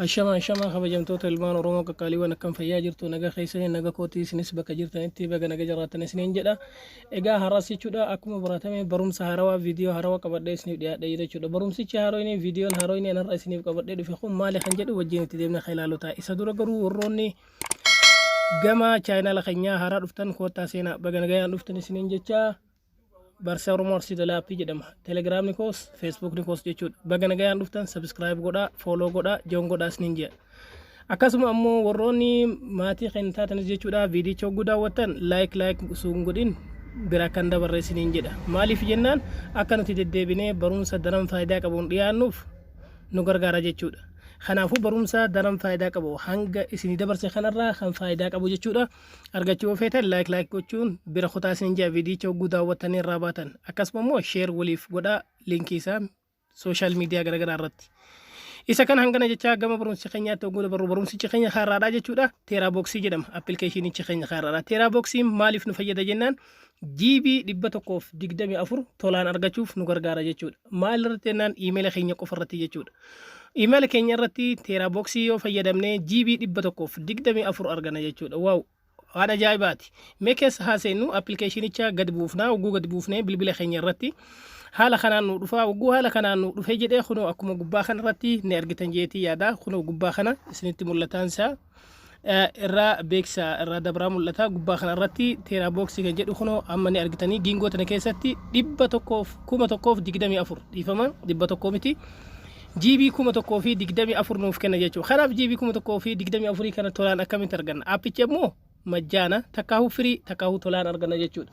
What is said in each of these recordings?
Ashama ashama, kabajamtoota ilmaan Oromoo qaqqaaliiwwan, akkam fayyaa jirtu? Naga keessanii? Naga kootii. Isinis bakka jirtanitti baga naga jiraattan isiniin jedha. Egaa har'as jechuudha, akkuma baratame barumsa haarawaa, viidiyoo haarawaa qabadhee isiniif dhiyaadhee jira jechuudha. Barumsichi haaroyni, viidiyoon haaroyni anarra isiniif qabadhee dhufe kun maali kan jedhu wajjin itti deemne kan ilaalu ta'a. Isa dura garuu warroonni gama chaayinaala keenyaa haaraa dhuftan, koottaa seenaa, baga nagayaan dhuftan isiniin jecha. Barsiisaa Oromoo Arsii Dalaappii jedhama. Telegiraamni koos, Feesbuukni koos jechuudha. Baga nagayaan dhuftan, subscribe godhaa, follow godhaa, join godhaa isiniin jedha. Akkasuma ammoo warroonni maatii keenya taatanis jechuudha, viidiyicha hogguu daawwattan like like sun godhin bira kan dabarre isiniin jedha. Maaliif jennaan, akka nuti deddeebinee barumsa daran faayidaa qabuun dhiyaannuuf nu gargaara jechuudha. Kanaafuu barumsa daran faayidaa qabu hanga isinii dabarse kanarraa kan faayidaa qabu jechuudha. Argachuu yoo feetan like like gochuun bira kutaa isiniin jedha viidiyicha hogguu daawwattanii irraa baatan. Akkasuma immoo share waliif godhaa liinkii isaa social media garaagaraa irratti. Isa kana hangana jechaa gama barumsa keenyaatti hogguu dabarru, barumsichi keenya har'aadhaa jechuudha. TeraBoxii jedhama appilikeeshinichi keenya har'aadha. TeraBoxiin maaliif nu fayyada jennaan, GB 124 tolaan argachuuf nu gargaara jechuudha. Maal irratti jennaan, iimeela keenya qofa irratti jechuudha. Iimeela keenya irratti TeraBoxii yoo fayyadamne GB 124 argana jechuudha. Wow! Waan ajaa'ibaati. Mee keessa haa seennu, appilikeeshinicha gad buufnaa. Hogguu gad buufnee bilbila keenya irratti haala kanaan nu dhufaa. Hogguu haala kanaan nu dhufee jedhee, kunoo akkuma gubbaa kana irratti ni argitan jeetii yaada. Kunoo gubbaa kana isinitti mul'ataan isaa irraa beeksisa irraa dabraa mul'ata. Gubbaa kana irratti TeraBoxii kan jedhu kunoo amma ni argitanii, giingoo tana keessatti 100f 1024, dhiifama, 100 miti. GB 1024 nuuf kenna jechuudha. Kanaaf GB 1024 kana tolaan akkamitti arganna? Aappichi ammoo majjaana, takkaahuu free, takkaahuu tolaan arganna jechuudha.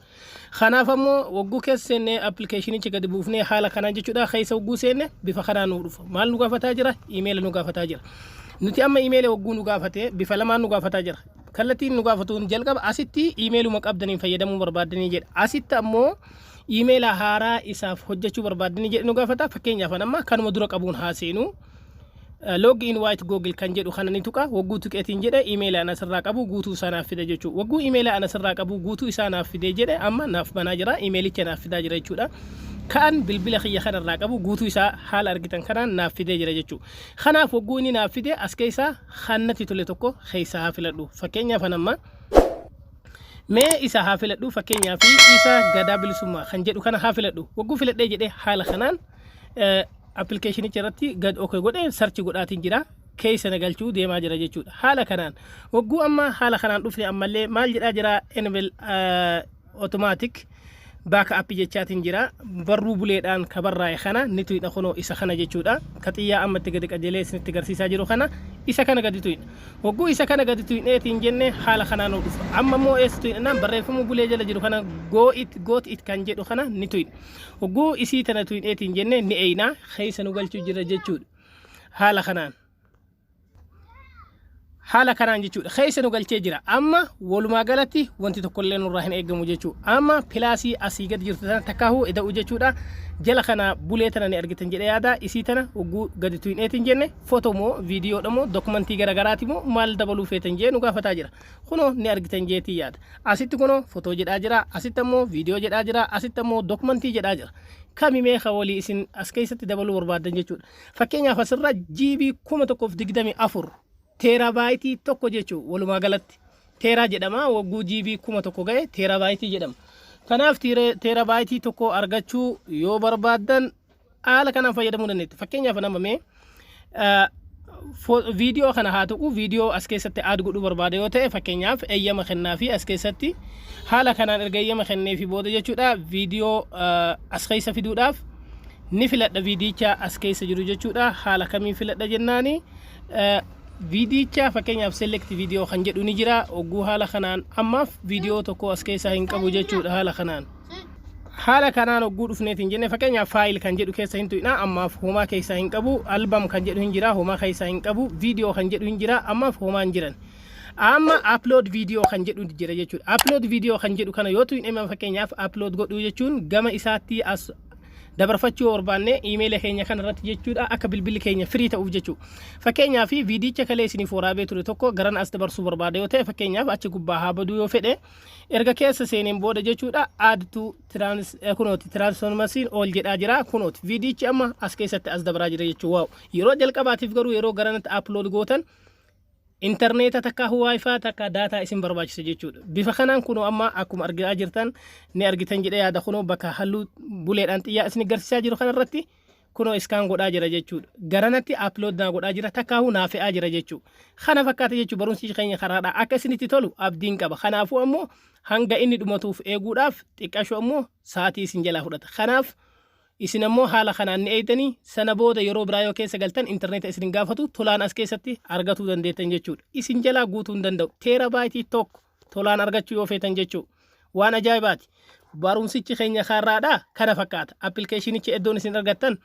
Kanaaf ammoo wagguu keessa seennee appilikeeshinicha gadi buufnee haala kanaan jechuudha, keessa wagguu seenne bifa kanaan nu dhufa. Maal nu gaafataa jira? Iimeela nu gaafataa jira. Nuti amma iimeela wagguu nu gaafate bifa lamaan nu gaafataa jira. Kallattiin nu gaafatuun jalqaba asitti iimeeluma qabdaniin fayyadamuu barbaaddanii jedha. Asitti ammoo iimeela haaraa isaaf hojjechuu barbaaddanii jedhe nu gaafata. Fakkeenyaaf amma kanuma dura qabuun haa seenu. Log in with Google kan jedhu kana ni tuqa. Wagguu tuqeetiin jedhe iimeela ana asirraa qabu guutuu isaa naaf fida jechuudha. Wagguu iimeela ana asirraa qabu guutuu isaa naaf fidee jedhe, amma naaf banaa jira, iimeelicha naaf fidaa jira jechuudha. Kan bilbila kiyya kanarraa qabu guutuu isaa haala argitan kanaan naaf fidee jira jechuudha. Kanaaf wagguu inni naaf fide as keessaa kan natti tole tokko keessaa haa filadhu. Fakkeenyaaf amma mee isa haa filadhu. Fakkeenyaaf isa Gadaa Bilisummaa kan jedhu kana haa filadhu. Wagguu filadhee jedhee haala kanaan appilikeeshinicha irratti gad okay godhee search godhaatiin jira. Keessa na galchuu deemaa jira jechuudha. Haala kanaan wagguu amma haala kanaan dhufne, ammallee maal jedhaa jira? Enable automatic backup jechaatiin jira. Barruu buleedhaan ka barraa'e kana ni tuyna, kunoo isa kana jechuudha. Ka xiyyaa amma itti gadi qajeelee isinitti agarsiisaa jiru kana, isa kana gadi tuyna. Wagguu isa kana gadi tuyneetiin jenne haala kanaan nu dhufa. Amma immoo eessa tuyna? Barreeffama bulee jala jiru kana, got it, got it kan jedhu kana ni tuyna. Wagguu isii tana tuyneetiin jenne ni eeynaa, keessa nu galchuu jira jechuudha. Haala kanaan jechuudha, keessa nu galchee jira. Amma walumaa galatti wanti tokkollee nurraa hin eegamu jechuudha. Amma plusii asii gadi jirtu tana takkaahuu eda'u jechuudha. Jala kana bulee tana ni argitan jedhee yaada. Isii tana wagguu gadi tuyneetiin jenne, footoo moo, viidiyoodha moo, dokumentii garagaraati moo, maal dabaluu feetan jee nu gaafataa jira. Kunoo ni argitan jeetii yaada. Asitti kunoo footoo jedhaa jira, asitti ammoo viidiyoo jedhaa jira, asitti ammoo dokumentii jedhaa jira. Kami meeqa walii isin as keessatti dabaluu barbaaddan jechuudha. Fakkeenyaaf asirra GB 1024, teerabaayitii 1 jechuun, walumaa galatti tera jedhama. Wagguu GB 1000 ga'e teerabaayitii jedhama. Kanaaf teerabaayitii 1 argachuu yoo barbaaddan haala kanaan fayyadamuu dandeettu. Fakkeenyaaf nama mee viidiyoo kana haa tuqu. Viidiyoo as keessatti add godhuu barbaada yoo ta'e, fakkeenyaaf eeyyama kennaa fi as keessatti haala kanaan erga eeyyama kennee fi booda jechuudha, viidiyoo as keessa fiduudhaaf ni filadha viidiyicha as keessa jiru jechuudha. Haala kamiin filadha jennaani, viidiyicha fakkeenyaaf select video kan jedhu ni jira. Ogguu haala kanaan ammaaf viidiyoo tokko as keessaa hin qabu jechuudha. Haala kanaan ogguu dhufneetiin jenne, fakkeenyaaf file kan jedhu keessa hin tuqna, ammaaf homaa keessaa hin qabu. Album kan jedhu hin jira, homaa keessaa hin qabu. Viidiyoo kan jedhu hin jira, ammaaf homaa hin jiran. Amma upload video kan jedhu jira jechuudha. Upload video kan jedhu kana yoo tuqne, fakkeenyaaf upload godhuu jechuun gama isaatti as Dabarfachuu yoo barbaanne iimeela keenya kana irratti jechuudha, akka bilbilli keenya firii ta'uuf jechuudha. Fakkeenyaaf, viidicha kalee isiniif waraabee ture tokko garan as dabarsuu barbaada yoo ta'e, fakkeenyaaf achi gubbaa haa baduu yoo fedhe, erga keessa seeneen booda jechuudha, add to trans kunooti transformation all jedhaa jira. Kunooti viidichi amma as keessatti as dabaraa jira jechuudha. Wow! Yeroo jalqabaatiif garuu yeroo garanatti upload gootan intarneeta takka WiFi takka data isin barbaachisa jechuudha. Bifa kanaan kunoo amma akkuma argaa jirtan, ni argitan jedhee yaada, kunoo bakka halluu buleedhaan xiyyaa isin agarsiisaa jiru kanarratti kunoo scan godhaa jira jechuudha. Garanatti upload naa godhaa jira, takkaahuu naa fe'aa jira jechuudha. Kana fakkaata jechuudha barumsi keenya karaadha. Akka isinitti tolu abdiin qaba. Kanaafuu ammoo hanga inni dhumatuuf eeguudhaaf xiqqasho ammoo sa'aatii isin jalaa fudhata. Kanaaf isin ammoo haala kanaan ni eegdanii, sana booda yeroo biraa yoo keessa galtan intarneeta isin gaafatu, tolaan as keessatti argatuu dandeettan jechuudha. Isin jalaa guutuu hin danda'u. Teerabaayitii 1 tolaan argachuu yoo feetan jechuudha. Waan ajaa'ibaati. Barumsichi keenya karraadhaa kana fakkaata. Appilikeeshinichi iddoon isin argattan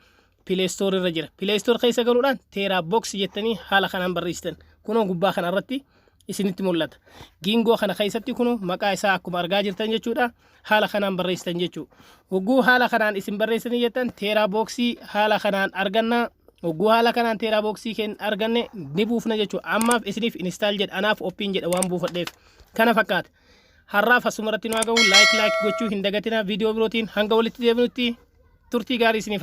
Play Store irra jira. Play Store keessa galuudhaan TeraBox jettanii haala kanaan barreessitan. Kunoo gubbaa kana irratti isinitti mul'ata. Giingoo kana keessatti kunoo maqaa isaa akkuma argaa jirtan jechuudha. Haala kanaan barreessitan jechuudha. Hogguu haala kanaan isin barreessanii jettan TeraBoxii haala kanaan arganna. Hogguu haala kanaan TeraBoxii keenya arganne ni buufna jechuudha. Ammaaf isiniif install jedha, anaaf open jedha waan buufadheef. Kana fakkaata. Har'aaf asumarratti nu haa ga'u. Like like gochuu hin dagatina. Viidiyoo birootiin hanga walitti deebinutti turtii gaarii isiniif.